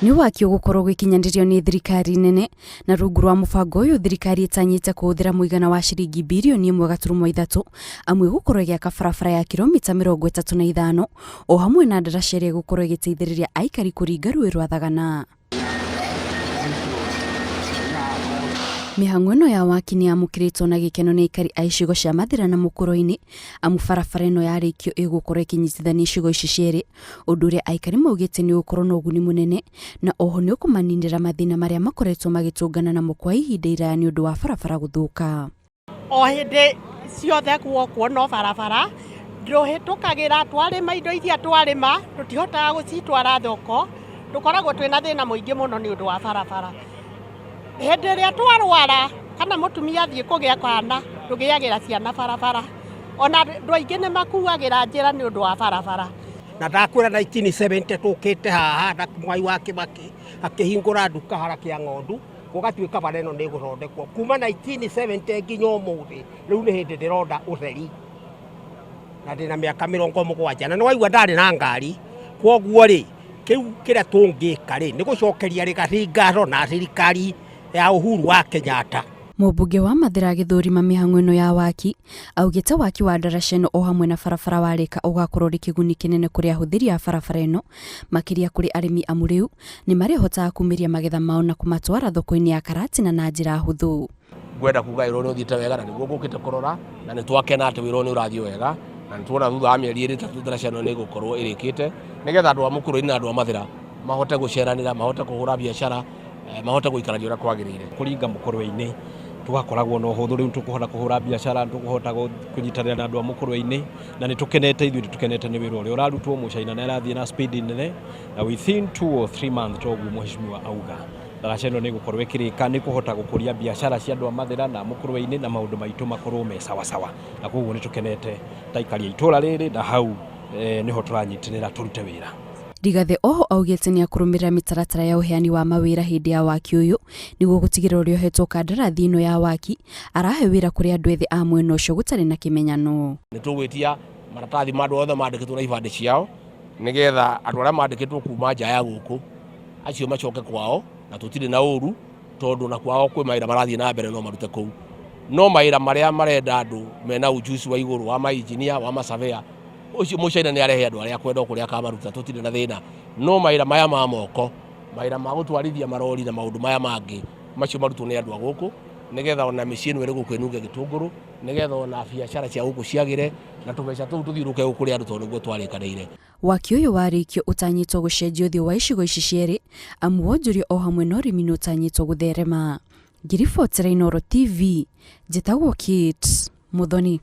Nĩ waki ũgũkorwo ũgĩkinyanĩrio nĩ thirikari nene na rungu rwa mũbango ũyũ thirikari ĩtanyĩte kũhũthĩra mũigana wa ciringi birioni 1.3 amu ĩgũkorwo ĩgĩaka barabara ya kilomita 35 o hamwe na ndaraca ĩrĩa ĩgũkorwo ĩgĩteithĩrĩria aikari kũringa rũĩ rwa Thagana. Mĩhang'o ĩno ya waki nĩ yamũkĩrĩtwo na gĩkeno nĩ aikari a icigo cia Mathĩra na Mũkũrwe-inĩ amu barabara ĩno yarĩkio ĩgũkorwo ĩkĩnyitithania icigo ici cierĩ, ũndũ ũrĩa aikari maugĩte nĩ ũgũkorwo na ũguni mũnene na oho nĩ ũkũmaninĩra mathĩna marĩa makoretwo magĩtũngana namo kwa ihinda iraya nĩ ũndũ wa barabara gũthũka. O hĩndĩ ciothe guokwo no barabara, ndũhĩtũkagĩra twarĩma indo iria twarĩma, tũtihotaga gũcitwara thoko, tũkoragwo twĩna thĩna mũingĩ mũno nĩ ũndũ wa barabara. Hĩndĩ ĩrĩa twarwara kana mũtumia athiĩ kũgĩa kana, tũgĩagĩra ciana barabara. Ona andũ aingĩ nĩ makuagĩra njĩra nĩ ũndũ wa barabara. Na ndakwĩra 1970 tũkĩte haha na Mwai wa Kĩbakĩ akĩhingũra nduka hara kĩa ng'ondu. Gũgatuĩka bara ĩno nĩ ĩgũthondekwo kuma 1970 nginya ũmũthĩ, rĩu nĩ hĩndĩ ndĩronda ũtheri na ndĩna mĩaka 70 na nĩwaigua ndarĩ na ngari. Kwoguo rĩ, kĩu kĩrĩa tũngĩka rĩ, nĩ gũcokeria Rigathi ngatho na thirikari ya Uhuru wa Kenyatta. Mũmbunge wa Mathĩra agĩthũrima mĩhang'o ĩno ya waki, augĩte waki wa ndaraca ĩno o hamwe na barabara warĩka ũgakorwo ũrĩ kĩguni kĩnene kũrĩ ahũthĩri a barabara ĩno, makĩria kũrĩ arĩmi amu rĩu nĩ marĩhotaga kumĩria magetha mao na kũmatwara thoko-inĩ ya Karatina na njĩra hũthũ. Ngwenda kuga wĩra ũyũ nĩ ũthiĩte wega na nĩguo ngũkĩte kũrora na nĩ twakena atĩ wĩra ũyũ nĩ ũrathiĩ wega na nĩ tuona thutha wa mĩeri ĩrĩ ĩtatũ ndaraca ĩno nĩ ĩgũkorwo ĩrĩkĩte nĩgetha andũ a Mũkũrwe-inĩ na andũ a Mathĩra mahote gũceranĩra, mahote kũhũra biacara, mahote gũikarania ũrĩa kwagĩrĩire. Kũringa Mũkũrwe-inĩ tũgakoragwo na ũhũthũ, rĩu tũkũhota kũhũra biacara, tũkũhota kũnyitanĩra na andũ a Mũkũrwe-inĩ na nĩ tũkenete ithuĩ nĩ tũkenete nĩ wĩra ũrĩa ũrarutwo, Mũcaina nĩ arathiĩ na speed nene na within 2 or 3 months toguo mheshimiwa auga ndaraca ĩno nĩ ĩgũkorwo ĩkĩrĩka, nĩ kũhota gũkũria biacara cia andũ a Mathĩra na Mũkũrwe-inĩ na maũndũ maitũ makorwo me sawasawa, na koguo nĩ tũkenete ta aikari a itũra rĩrĩ na hau nĩho tũranyitĩrĩra tũrute wĩra. Rigathĩ oho augĩte nĩakũrũmĩrĩra mĩtaratara ya ũheani wa mawĩra hĩndĩ ya waki ũyũ nĩguo gũtigĩrĩra ũrĩa ũhetwo kandarathi ĩno ya waki arahe wĩra kũrĩ andũ ethĩ a mwena ũcio gũtarĩ na kĩmenyano. Nĩ tũgwĩtia maratathi ma andũ othe mandĩkĩtwo na ibandĩ ciao nĩgetha andũ arĩa mandĩkĩtwo kuma nja ya gũkũ acio macoke kwao na tũtirĩ na ũru tondũ na kwao kwĩ mawĩra marathiĩ na mbere no marute kũu. No mawĩra marĩa marenda andũ mena ujuzi wa igũrũ wa ma engineer wa ma surveyor ũcio Mũcaina nĩ arehe andũ arĩa akwenda o kũrĩa akamaruta tũtirĩ na thĩna. No mawĩra maya ma moko, mawĩra ma gũtwarithia marori na maũndũ maya mangĩ macio marutwo nĩ andũ a gũkũ nĩgetha ona mĩciĩ ĩno ĩrĩ gũkũ ĩnunge gĩtũngũrũ nĩgetha ona biacara cia gũkũ ciagĩre na tũbeca tũu tũthiũrũrũke gũkũ kũrĩ andũ tondũ nĩguo twarĩkanĩire. Waki ũyũ warĩkio ũtanyĩtwo gũcenjia ũthiũ wa icigo ici cierĩ amu wonjoria o hamwe na ũrĩmi nĩ ũtanyĩtwo gũtherema. Ngĩribotera Inooro TV, njĩtagwo Kate Muthoni.